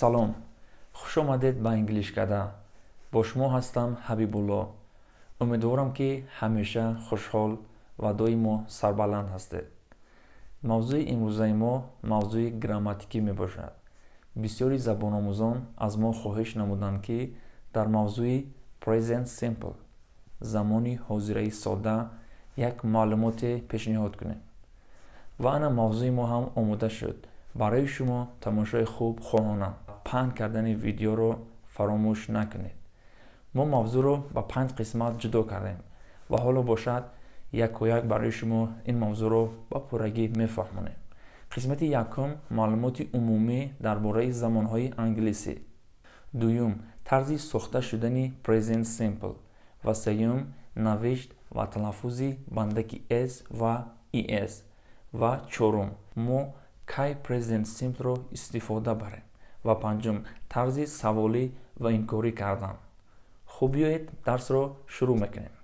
Салом, хуш омадед ба Инглишкада. Бо шумо ҳастам Ҳабибулло. Умедворам, ки ҳамеша хушҳол ва доимо сарбаланд ҳастед. Мавзӯи имрӯзаи мо мавзӯи грамматикӣ мебошад. Бисёри забономӯзон аз мо хоҳиш намуданд, ки дар мавзӯи Present Simple, замони ҳозираи содда, як маълумоте пешниҳод кунем. Ва ана мавзӯи мо ҳам омода шуд. Барои шумо тамошои хуб хоҳонам. Паҳн кардани видеоро фаромӯш накунед. Мо мавзӯъро ба 5 қисмат ҷудо кардем ва ҳоло бошад яко-як барои шумо ин мавзӯъро ба пуррагӣ мефаҳмонем. Қисмати якум: маълумоти умумӣ дар бораи замонҳои англисӣ. Дуюм: тарзи сохта шудани Present Simple ва сеюм: навишт ва талаффузи бандаки S ва ES ва чорум: мо кай Present Simple-ро истифода барем ва панҷум: тарзи саволӣ ва инкорӣ кардан. Хуб, биёед дарсро шурӯъ мекунем.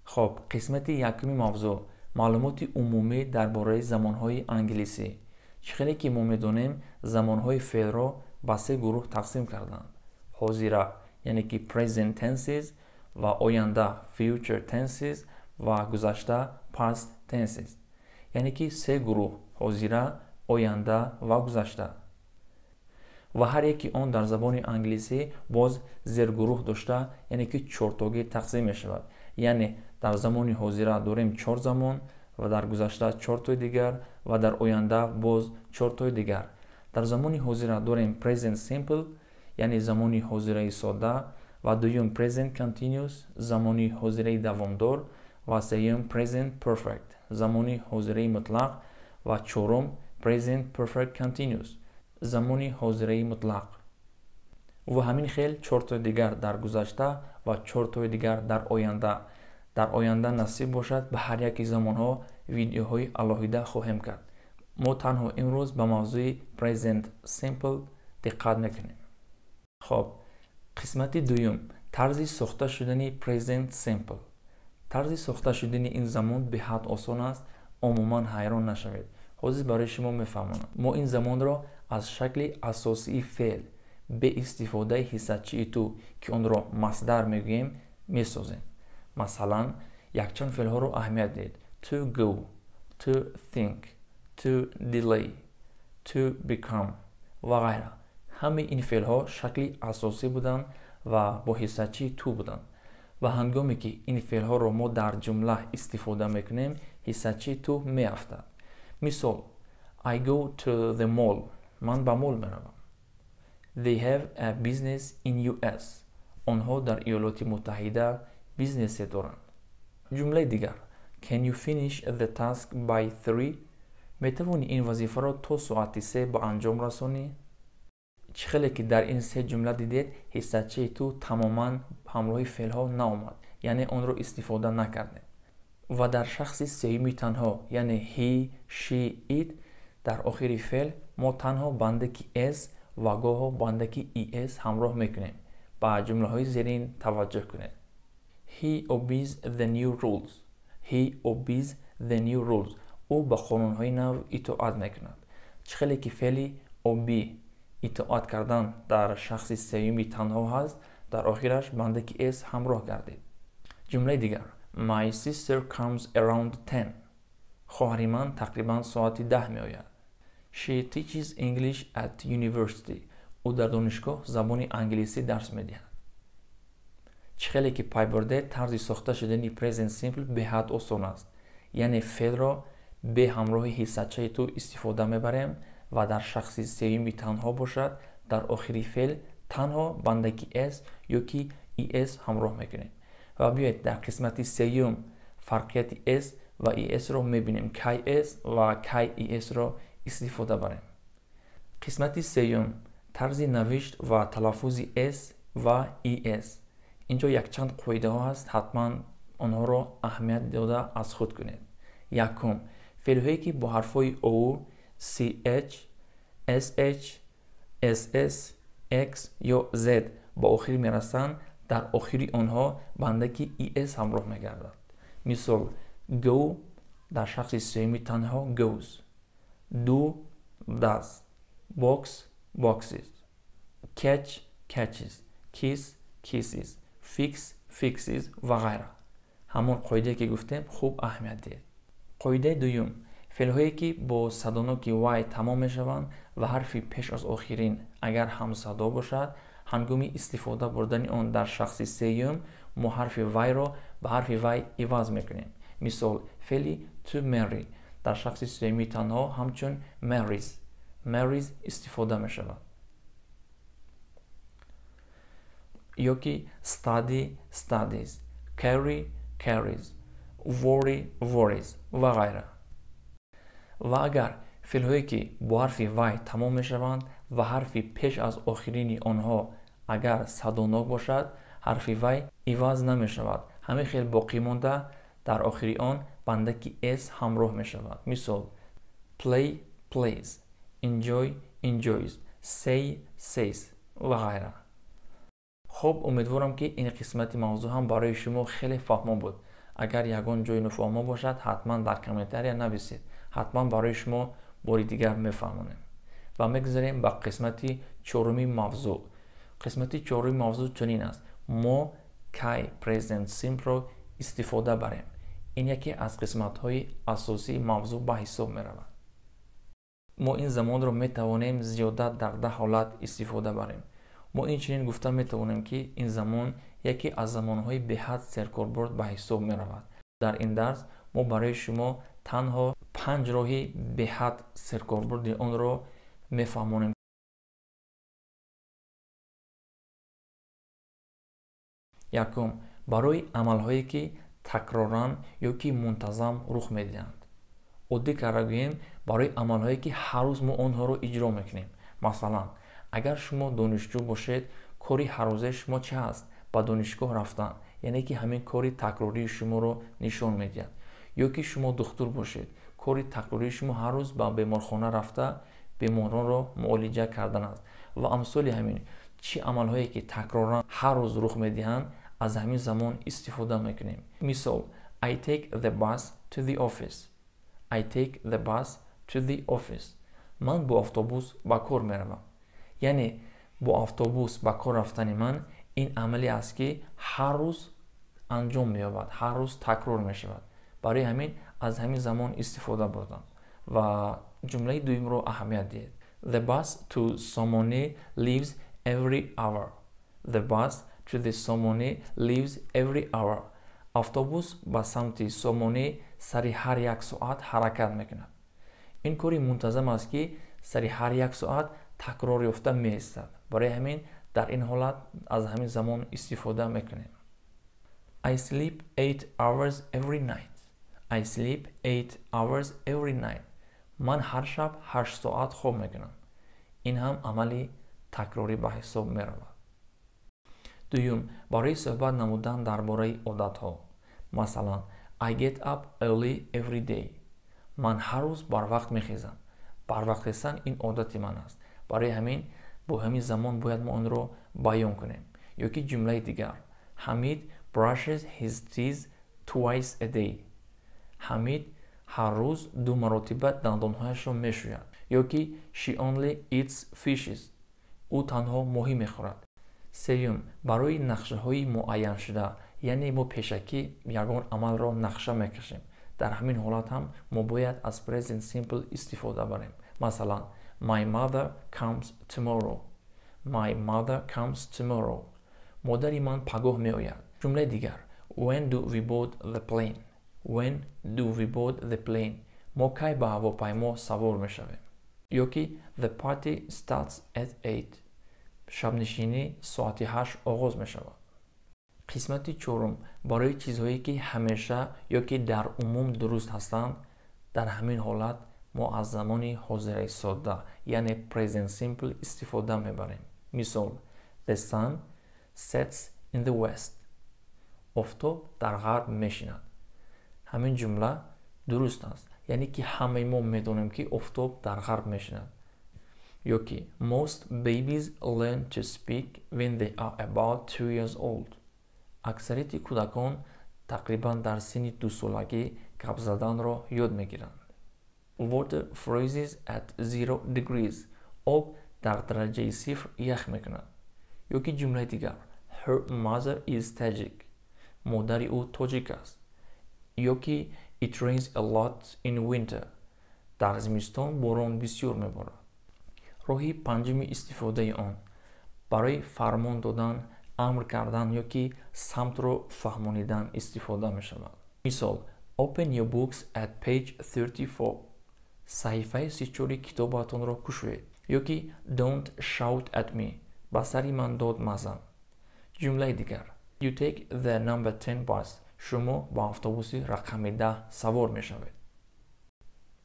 Хоб, қисмати якуми мавзӯъ: маълумоти умумӣ дар бораи замонҳои англисӣ. Чӣ хеле ки мо медонем, замонҳои феълро ба се гурӯҳ тақсим карданд: ҳозира, яъне ки present tenses, ва оянда future tenses ва гузашта past tenses. Яъне ки се гурӯҳ: ҳозира, оянда ва гузашта. Ва ҳар яки он дар забони англисӣ боз зергурӯҳ дошта, яъне ки чортогӣ тақсим мешавад. Яъне дар замони ҳозира дорем 4 замон ва дар гузашта 4тои дигар ва дар оянда боз 4тои дигар. Дар замони ҳозира дорем present simple, яъне замони ҳозираи содда, ва дуюм present continuous, замони ҳозираи давомдор, ва сеюм present perfect, замони ҳозираи мутлақ, ва чорум present perfect continuous, замони ҳозираи мутлақ. Ва ҳамин хел 4тои дигар дар гузашта ва 4тои дигар дар оянда. Дар оянда насиб бошад ба ҳар яки замонҳо видеоҳои алоҳида хоҳем кард. Мо танҳо имрӯз ба мавзӯи Present Simple диққат мекунем. Хоб, қисмати дуюм: тарзи сохта шудани Present Simple. Тарзи сохта шудани ин замон беҳад осон аст, умуман ҳайрон нашавед. Ҳозир барои шумо мефаҳмонам. Мо ин замонро аз шакли асосии феъл бе истифодаи ҳиссачии ту, ки онро масдар мегӯем, месозем. Масалан, якчанд феълҳоро аҳамият диҳед: to go, to think, to delay, to become ва ғайра. Ҳамаи ин феълҳо шакли асосӣ буданд ва бо ҳиссачии ту буданд. Ва ҳангоме ки ин феълҳоро мо дар ҷумла истифода мекунем, ҳиссачии ту меафтад. Мисол: I go to the mall. Ман ба мол меравам. They have a business in US. Онҳо дар Иёлоти Муттаҳида бизнесе доранд. Ҷумлаи дигар: Can you finish the task by 3? Метавонӣ ин вазифаро то соати 3 ба анҷом расонӣ? Чӣ хеле ки дар ин се ҷумла дидед, ҳиссачии ту тамоман ҳамроҳи феълҳо наомад, яъне онро истифода накардем. Ва дар шахси сеюми танҳо, яъне he, she, it, дар охири феъл мо танҳо бандаки s ва гоҳо бандаки es ҳамроҳ мекунем. Ба ҷумлаҳои зерин таваҷҷӯҳ кунед. He obeys the new rules. He obeys the new rules. Ӯ ба қонунҳои нав итоат мекунад. Чӣ хеле ки феъли obey, итоат кардан, дар шахси сеюми танҳо ҳаст, дар охираш бандаки s ҳамроҳ гардид. Ҷумлаи дигар: My sister comes around 10. Хоҳари ман тақрибан соати 10 меояд. She teaches English at university. Ӯ дар донишгоҳ забони англисӣ дарс медиҳад. Чӣ хеле ки пай бурдед, тарзи сохта шудани Present Simple беҳад осон аст. Яъне феълро бе ҳамроҳи ҳиссачаи ту истифода мебарем ва дар шахси сеюми танҳо бошад, дар охири феъл танҳо бандаки s ё ки es ҳамроҳ мекунем. Ва биёед дар қисмати сеюм фарқияти s ва es-ро мебинем, кай s ва кай es-ро истифода барем. Қисмати сеюм: тарзи навишт ва талаффузи s ва es. Инҷо якчанд қоидаҳо ҳаст, ҳатман онҳоро аҳамият дода аз худ кунед. Якум: феълҳое ки бо ҳарфҳои o, ch, sh, ss, x ё z ба охир мерасанд, Дар охири онҳо бандаки es ҳамроҳ мегардад. Мисол: go дар шахси сеюми танҳо goes, do does, box boxes, catch catches, kiss kisses, fix fixes ва ғайра. Ҳамон қоидае ки гуфтем, хуб аҳамият диҳед. Қоидаи дуюм: феълҳое ки бо садоноки y тамом мешаванд ва ҳарфи пеш аз охирин агар ҳамсадо бошад, ҳангоми истифода бурдани он дар шахси сеюм мо ҳарфи y-ро ба ҳарфи y иваз мекунем. Мисол: феъли to marry дар шахси сеюми танҳо ҳамчун marries, marries истифода мешавад. Ё ки study studies, carry carries, worry worries ва ғайра. Ва агар феълҳое ки бо ҳарфи y тамом мешаванд ва ҳарфи пеш аз охирини онҳо агар садонок бошад, ҳарфи y иваз намешавад. Ҳамин хел боқӣ монда, дар охири он бандаки s ҳамроҳ мешавад. Мисол: play plays, enjoy enjoys, say says ва ғайра. Хуб, умедворам, ки ин қисмати мавзӯъ ҳам барои шумо хеле фаҳмо буд. Агар ягон ҷои нофаҳмо бошад, ҳатман дар комментария нависед. Ҳатман барои шумо бори дигар мефаҳмонем. Ва мегузарем ба қисмати чоруми мавзӯъ. Қисмати чоруми мавзӯъ чунин аст: мо кай present simple-ро истифода барем. Ин яке аз қисматҳои асосии мавзӯъ ба ҳисоб меравад. Мо ин замонро метавонем зиёда дар 10 ҳолат истифода барем. Мо инчунин гуфта метавонем, ки ин замон яке аз замонҳои беҳад серкорбурд ба ҳисоб меравад. Дар ин дарс мо барои шумо танҳо 5 роҳи беҳад серкорбурди онро мефаҳмонем. Якум: барои амалҳое ки такроран ё ки мунтазам рух медиҳанд. Оддӣ карда гӯем, барои амалҳое ки ҳар рӯз мо онҳоро иҷро мекунем. Масалан, агар шумо донишҷӯ бошед, кори ҳаррӯзаи шумо чӣ ҳаст? Ба донишгоҳ рафтан, яъне ки ҳамин кори такрории шуморо нишон медиҳад. Ё ки шумо духтур бошед, кори такрории шумо ҳар рӯз ба беморхона рафта беморонро муолиҷа кардан аст. Ва амсоли ҳамин, чӣ амалҳое ки такроран ҳар рӯз рух медиҳанд, аз ҳамин замон истифода мекунем. Мисол: I take the bus to the office. I take the bus to the office. Ман бо автобус ба кор меравам. Яъне бо автобус ба кор рафтани ман ин амале аст, ки ҳар рӯз анҷом меёбад, ҳар рӯз такрор мешавад. Барои ҳамин аз ҳамин замон истифода бурдам. Ва ҷумлаи дуюмро аҳамият диҳед. The bus to Somoni leaves every hour. The bus to the Somoni leaves every hour. Автобус ба самти Сомонӣ сари ҳар як соат ҳаракат мекунад. Ин кори мунтазам аст, ки сари ҳар як соат такрор ёфта меистад. Барои ҳамин дар ин ҳолат аз ҳамин замон истифода мекунем. I sleep 8 hours every night. I sleep 8 hours every night. Ман ҳар шаб 8 соат хоб мекунам. Ин ҳам амали такрорӣ ба ҳисоб меравад. Дуюм: барои суҳбат намудан дар бораи одатҳо. Масалан, I get up early every day. Ман ҳар рӯз барвақт мехезам. Барвақт хезан ин одати ман аст. Барои ҳамин бо ҳамин замон бояд мо онро баён кунем. Ё ки ҷумлаи дигар: Ҳамид brushes his teeth twice a day. Ҳамид ҳар рӯз 2 маротиба дандонҳояшро мешӯяд. Ё ки she only eats fishes. Ӯ танҳо моҳӣ мехӯрад. Сеюм: барои нақшаҳои муайяншуда, яъне мо пешакӣ ягон амалро нақша мекашем. Дар ҳамин ҳолат ҳам мо бояд аз present simple истифода барем. Масалан, my mother comes tomorrow. My mother comes tomorrow. Модари ман пагоҳ меояд. Ҷумлаи дигар: When do we board the plane? When do we board the plane? Мо кай ба ҳавопаймо савор мешавем? Ё ки the party starts at 8. Шабнишинӣ соати 8 оғоз мешавад. Қисмати чорум: барои чизҳое ки ҳамеша ё ки дар умум дуруст ҳастанд. Дар ҳамин ҳолат мо аз замони ҳозираи содда, яъне present simple истифода мебарем. Мисол: The sun sets in the west. Офтоб дар ғарб мешинад. Ҳамин ҷумла дуруст аст, яъне ки ҳамаи мо медонем, ки офтоб дар ғарб мешинад. Ё ки most babies learn to speak when they are about 2 years old. Аксарияти кӯдакон тақрибан дар синни 2-солагӣ гап заданро ёд мегиранд. Water freezes at 0 degrees. Об дар дараҷаи сифр ях мекунад. Ё ки ҷумлаи дигар: Her mother is Tajik. Модари ӯ тоҷик аст. Ё ки It rains a lot in winter. Дар зимистон борон бисёр меборад. Роҳи панҷуми истифодаи он: барои фармон додан, амр кардан ё ки самтро фаҳмонидан истифода мешавад. Мисол: Open your books at page 34. Саҳифаи 34-и китобатонро кушоед. Ё ки Don't shout at me. Ба сари ман дод мазан. Ҷумлаи дигар: You take the number 10 bus. Шумо ба автобуси рақами 10 савор мешавед.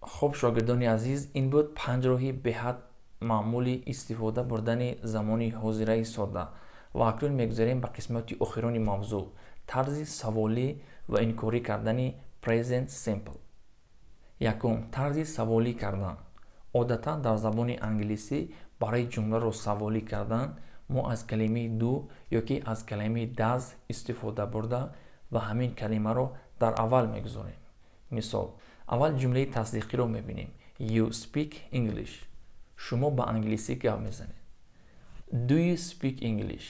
Хуб, шогирдони азиз, ин буд панҷ роҳи беҳад маъмули истифода бурдани замони ҳозираи сода. Ва акнун мегузарем ба қисмати охирони мавзӯъ: тарзи саволӣ ва инкорӣ кардани present simple. Якум: тарзи саволӣ кардан. Одатан дар забони англисӣ барои ҷумларо саволӣ кардан мо аз калимаи do ё ки аз калимаи does истифода бурда ва ҳамин калимаро дар аввал мегузорем. Мисол, аввал ҷумлаи тасдиқиро мебинем: You speak English. Шумо ба англисӣ гап мезанед. Do you speak English?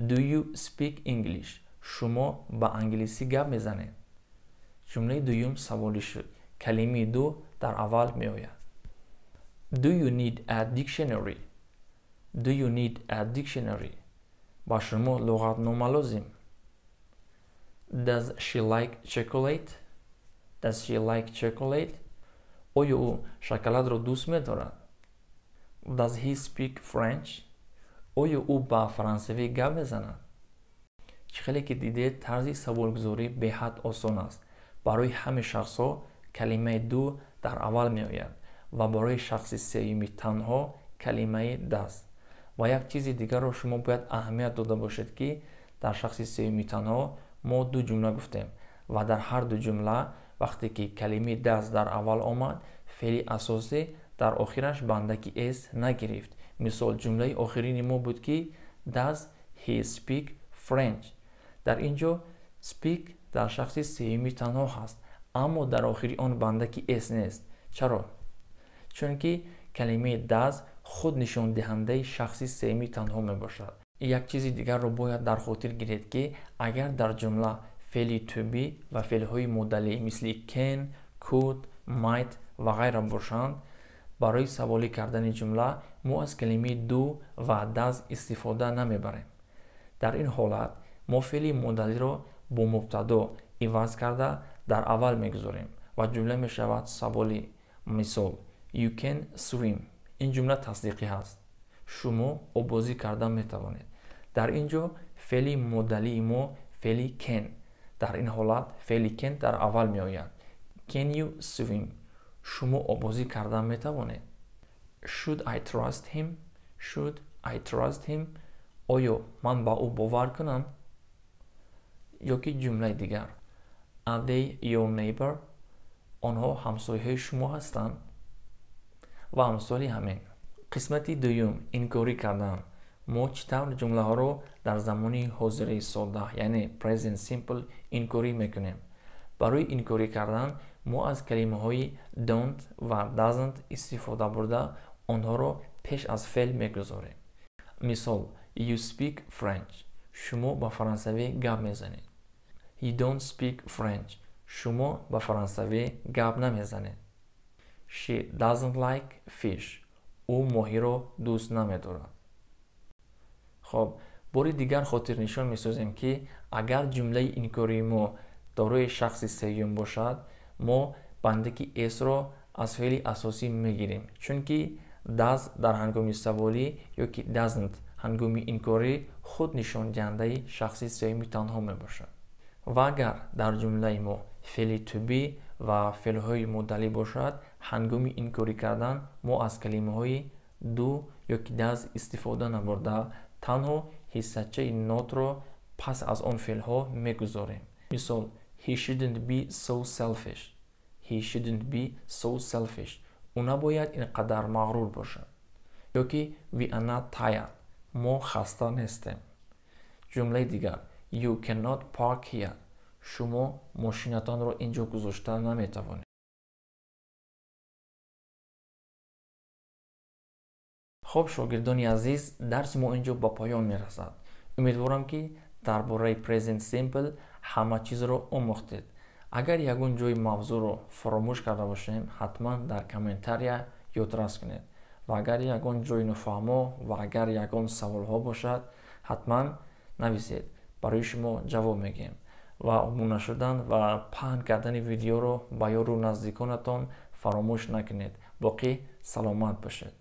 Do you speak English? Шумо ба англисӣ гап мезанед? Ҷумлаи дуюм саволӣ шуд, калимаи do дар аввал меояд. Do you need a dictionary? Do you need a dictionary? Ба шумо луғатнома лозим? Does she like chocolate? Does she like chocolate? Оё ӯ шоколадро дӯст медорад? Does he speak French? Оё ӯ ба фаронсавӣ гап мезанад? Чӣ хеле ки дидед, тарзи саволгузорӣ беҳад осон аст. Барои ҳамаи шахсҳо калимаи do дар аввал меояд ва барои шахси сеюми танҳо калимаи does. Ва як чизи дигарро шумо бояд аҳамият дода бошед, ки дар шахси сеюми танҳо мо ду ҷумла гуфтем ва дар ҳар ду ҷумла вақте ки калимаи does дар аввал омад, феъли асосӣ дар охираш бандаки s нагирифт. Мисол, ҷумлаи охирини мо буд, ки Does he speak French? Дар ин ҷо speak дар шахси сеюми танҳо ҳаст, аммо дар охири он бандаки s нест. Чаро? Чунки калимаи does худ нишондиҳандаи шахси сеюми танҳо мебошад. Як чизи дигарро бояд дар хотир гиред, ки агар дар ҷумла феъли to be ва феълҳои модалӣ мисли can, could, might ва ғайра бошанд, барои саволӣ кардани ҷумла мо аз калимаи do ва does истифода намебарем. Дар ин ҳолат мо феъли модалиро бо мубтадо иваз карда, дар аввал мегузорем ва ҷумла мешавад саволӣ. Мисол: You can swim. Ин ҷумла тасдиқӣ ҳаст: шумо оббозӣ кардан метавонед. Дар ин ҷо феъли модалии мо феъли can. Дар ин ҳолат феъли can дар аввал меояд. Can you swim? Шумо оббозӣ кардан метавонед? Should I trust him? Should I trust him? Оё ман ба ӯ бовар кунам? Ё ки ҷумлаи дигар: Are they your neighbor? Онҳо ҳамсояҳои шумо ҳастанд? Ва амсоли ҳамин. Қисмати дуюм: инкорӣ кардан. Мо чӣ тавр ҷумлаҳоро дар замони ҳозираи сода, яъне present simple, инкорӣ мекунем? Барои инкорӣ кардан мо аз калимаҳои don't ва doesn't истифода бурда, онҳоро пеш аз феъл мегузорем. Мисол: You speak French. Шумо ба фаронсавӣ гап мезанед. You don't speak French. Шумо ба фаронсавӣ гап намезанед. She doesn't like fish. Ӯ моҳиро дӯст намедорад. Хоб, бори дигар хотирнишон месозем, ки агар ҷумлаи инкории мо дорои шахси сеюм бошад, мо бандаки s-ро аз феъли асосӣ мегирем, чунки does дар ҳангоми саволӣ ё ки doesn't ҳангоми инкорӣ худ нишондиҳандаи шахси сеюми танҳо мебошад. Ва агар дар ҷумлаи мо феъли to be ва феълҳои модалӣ бошад, ҳангоми инкорӣ кардан мо аз калимаҳои do ё ки does истифода набурда, танҳо ҳиссачаи not-ро пас аз он феълҳо мегузорем. Мисол: He shouldn't be so selfish. He shouldn't be so selfish. Ӯ набояд ин қадар мағрур бошад. Ё ки We are not tired. Мо хаста нестем. Ҷумлаи дигар: You cannot park here. Шумо мошинатонро ин ҷо гузошта наметавонед. Хуб, шогирдони азиз, дарси мо ин ҷо ба поён мерасад. Умедворам, ки дар бораи Present Simple ҳама чизро омӯхтед. Агар ягон ҷои мавзӯъро фаромӯш карда бошем, ҳатман дар комментария ёдрас кунед. Ва агар ягон ҷои нофаҳмо ва агар ягон саволҳо бошад, ҳатман нависед, барои шумо ҷавоб мегӯем. Ва обуна шудан ва паҳн кардани видеоро ба ёру наздиконатон фаромӯш накунед. Боқӣ саломат бошед.